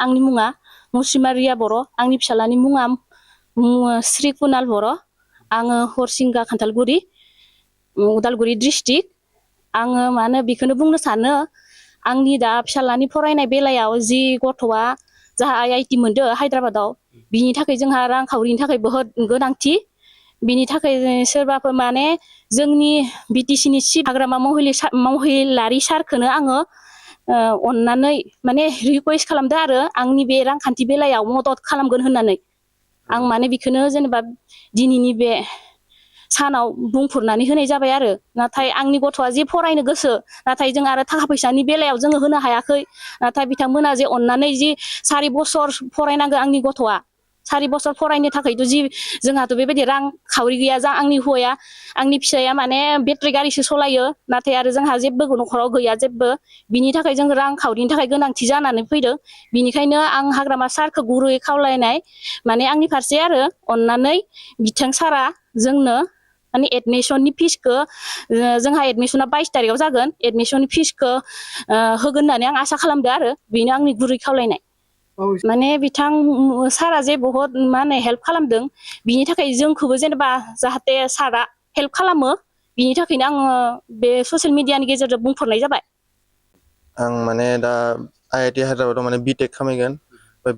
आंनि मुङा मुसिमारिया बर' आंनि फिसालानि मुङा श्री कुनाल बर' आङो हरसिंगा खान्थालगुरि उदालगुरि डिस्ट्रिक्ट आङो माने बेखौनो बुंनो सानो आंनि दा फिसालानि फरायनाय बेलायाव जि गथ'आ जाहा IIT मोनदो हायद्राबादाव बिनि थाखाय जोंहा रांखावरिनि थाखाय बहुत गोनांथि बिनि थाखाय सोरबाफोर माने जोंनि BTC नि चिफ हाग्रामा महिलारि सारखौनो आङो अननानै माने रिक्वेस्ट खालामदो आरो आंनि बे रांखान्थि बेलायाव मदद खालामगोन होननानै आं माने बेखौनो जेनेबा दिनैनि बे सानाव बुंफुरनानै होनाय जाबाय आरो नाथाय आंनि गथ'आ जे फरायनो गोसो नाथाय जों आरो थाखा फैसानि बेलायाव जोङो होनो हायाखै नाथाय बिथांमोना जे अननानै जि 4 बोसोर फरायनांगौ आंनि गथ'आ 4 बोसोर फरायनो थाखायथ' जि जोंहाथ' बेबायदि रां खावरि गैया जा आंनि हौवाया आंनि फिसाया माने बेटारि गारिसो सलायो नाथाय आरो जोंहा जेबो न'खराव गैया जेबो बिनि थाखाय जों रां खावरिनि थाखाय गोनांथि जानानै फैदो बिनिखायनो आं हाग्रामा सारखौ गुरैयै खावलायनाय माने आंनि फारसे आरो अननानै बिथां सारा जोंनो माने एडमिशननि फिसखौ जोंहा एडमिशना 22 तारिखआव जागोन एडमिशननि फिसखौ होगोन होननानै आं आसा खालामदो आरो बेनो आंनि गुरै खावलायनाय माने बिथां सारा जे बहुत माने हेल्प खालामदों बिनि थाखाय जोंखौबो जेनेबा जाहाथे सारा हेल्प खालामो बिनि थाखायनो आङो बे ससियेल मिडियानि गेजेरजों बुंफोरनाय जाबाय आं माने दा IIT हायद्राबादाव माने बिटेक खालामगोन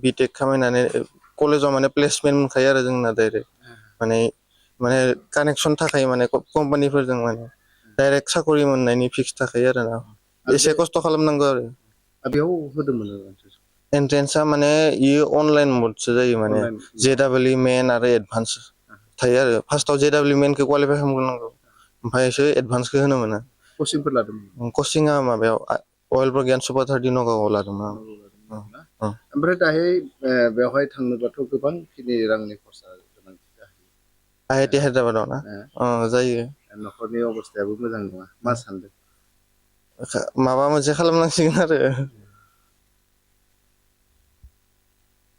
बिटेक खालामनानै कलेजाव माने प्लेसमेन्ट मोनखायो आरो जोंना डाइरेक्ट माने कानेक्सन थाखाय माने कम्पानिफोरजों माने डाइरेक्ट साकरि मोननायनि फिक्स थाखायो आरो ना एसे खस्थ' खालामनांगौ आरो बेयाव होदोंमोन एन्ट्रेन्सआ माने इयो अनलाइन मोडसो जायो माने JEE मेन आरो एडभान्स थायो आरो फार्स्टआव JEE मेनखौ क्वालिफाइ खालामग्रोनांगौ ओमफ्रायसो एडभान्सखौ होनो मोनो कचिंफोर लादोंमोन कचिंआ माबायाव अइल प्रज्ञान सुपारथारटि नगावआव लादोंमोन ओमफ्राय दाहाय बेवहाय थांनोबाथ' गोबां खिनि रांनि खरसा गोनांथि जायो IIT हायद्राबादाव ना जायो न'खरनि अबस्थायाबो मोजां नङा मा सानदों माबा मोनसे खालामनांसिगोन आरो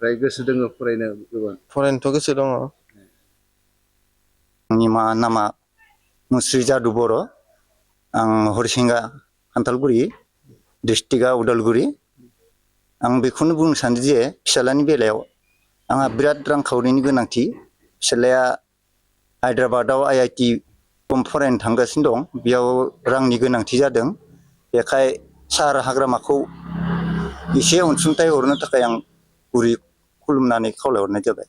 ओमफ्राय गोसो दोङो फरायनो गोबां फरायनोथ' गोसो दङ आंनि नामा मुस्रि जादु बर' आं हरसिंगा खान्थालगुरि डिस्ट्रिक्टआ उदालगुरि आं बेखौनो बुंनो सानो जे फिसालानि बेलायाव आंहा बिराद रांखावरिनि गोनांथि फिसालाया हायद्राबादाव IIT फरायनो थांगासिनो दं बेयाव रांनि गोनांथि जादों बेखाय सार हाग्रामाखौ एसे अनसुंथाइ हरनो थाखाय आं गुरै खुलुमनानै खावलायहरनाय जाबाय